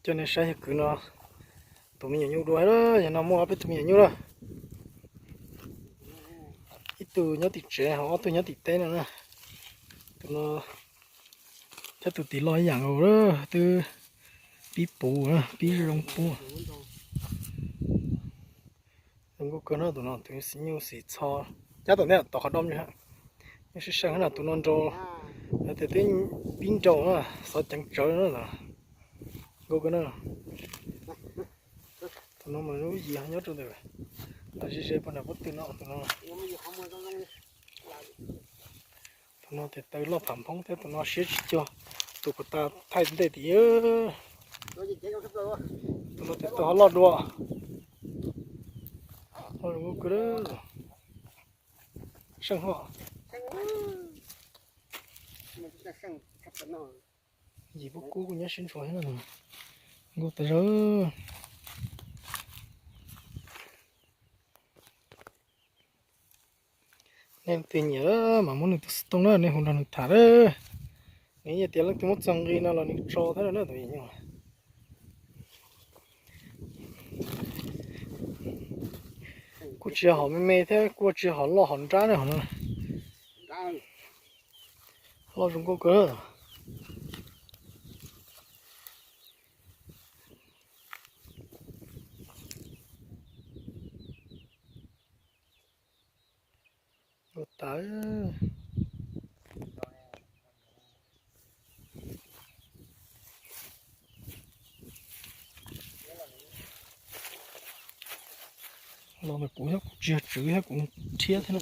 Coj nej saib yog kwv no tus me nyuam nyuj dua, yog no muaj ob peb tug me nyuam nyuj lawm. Ib tug nyob tim tsev ho ob tug nyob tim teb no na. Tus no thiab tus tim loj ib yam nkaus, twb pib puv, pib zoo puv. Zoo nkauj kawg no, tus no tus xim nyuj xim txho, cab tom ntej tom qhov do, nyuj sib seej no, tus no nrau, hais tias twb pib nrau na, xov ceev tsawv na. Nkauj kawg na. Tus no mas lub yim ho nyob rau ntawm, ze ze puag nram pob tw no, tus no. Tus no tes taw loj pham phoob thiab, tus no siab tsis cuag tus puag ta thaij ntej tim. Tus no tes taw ho loj dua. Loj zoo nkauj kawg. Seej ho. Yim pob kub kuj nyob sib ntshua thiab no. Nkauj tas zog. Nej leej twg nyiam mas muab nws tus xov tooj na, nej hu nrog nws tham lawm. Nws yog tias leej twg muab txog nqi no los nws tso thiab na tus me nyuam nyuj. Kuj tsis yog hom me me thiab, kuj tsis yog hom loj hom nrab na, hom no loj zoo nkauj kawg. Nkauj tas. Los ntawm kuv thiab, kuv tsis yog tswv thiab, kuv rhiab thiab na.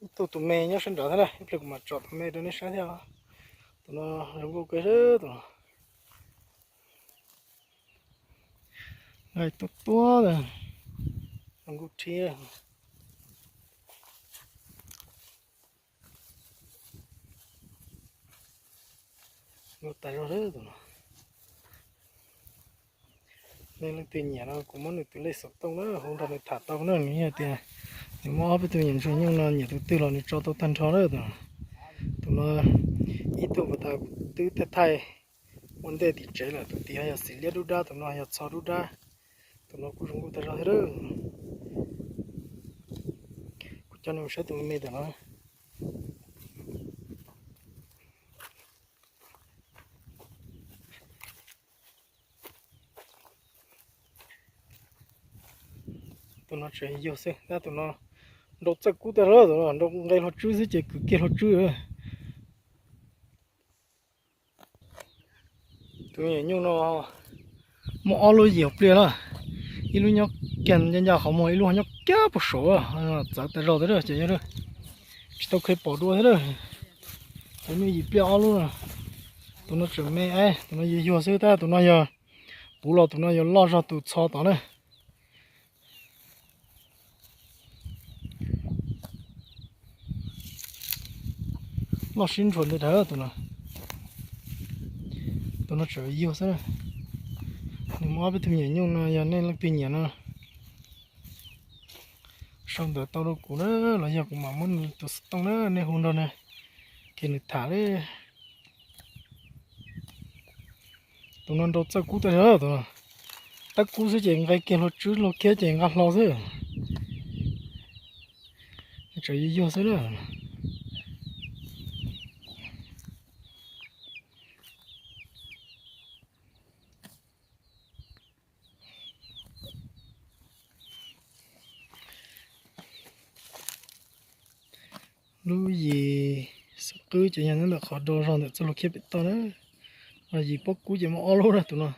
Ib tug tus me nyob sab nraud thiab na, ib pliag kuv mam tsom tus me rau nej saib thiab. Tus no zoo nkauj kawg, tus no nqaij tuab tuab, zoo nkauj rhiab. Nkauj tas zog tus no. Nej leej twg nyiam no kuv muab nws tus lej xov tooj na, hu nrog nws tham tau na, nws yog tias nws muaj ob peb tug me nyuam ntsuag nyuj no nyiam tus twg los nws tso tau tag nrho na tus no. Tus no ib tug puag ta kuv twb thaij thaij ua ntej tim tsev lawm, tus tim yog xim liab dub dab, tus no yog txho dub dab. Tus no kuj zoo nkauj tas zog thiab. Kuv coj nej mus saib tus me me ntawm no. Tus no tseem yug xwb, tab tus no nrau txawj kub tas zog, tus no nrau nqe hlo tswb xwb ces kwv kiag hlo tswb. Tus me nyuam nyuj no muaj ob lub yim pliaj na, ib lub nyob kiag ncaj ncaj qhov muag, ib lub ho nyob kiag puag saud, txawv tas zog thiab ces yog tsis tau kheev pom dua thiab. Tus nyuj yim pliaj ob lub no, tus no tseem me, tus no yuag yuag xwb, tab tus no yog puv los tus no yuav loj zog tus txho tod na. Loj sib ntshua ntawd tus no. Tus no tseem yuag xwb. Nws muaj ob peb tug me nyuam nyuj no, yog nej leej twg nyiam no sau ntawv tau rau kuv na, los yog kuv mam muab nws tus xov tooj na, nej hu nrog nws, ces nws tham li. Tus no nrau txawj kub tas zog, tus no tab kub xwb ces nqe kiag hlo tswb, hlo kiag ces nqa hlo xwb. Tseem yuag yuag xwb na. Lub yim xwb qwb ces yog ntawm qhov do zog ntawm txoj hlua khiab pem toj na. Yim pob kub ces muaj ob lub na tus no.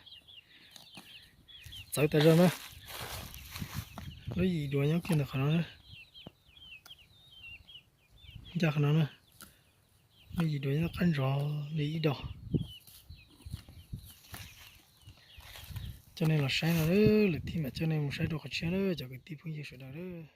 Txawv tas zog na. Lub yim duav nyob kiag ntawm qhov no. Ncaj qhov no na. Lub yim duav nyob qab ntsov li ib do. Coj nej los saib no, lwm thib mam coj nej mus saib rau qhov tshiab na cov kwv tij phooj ywg sawv daws.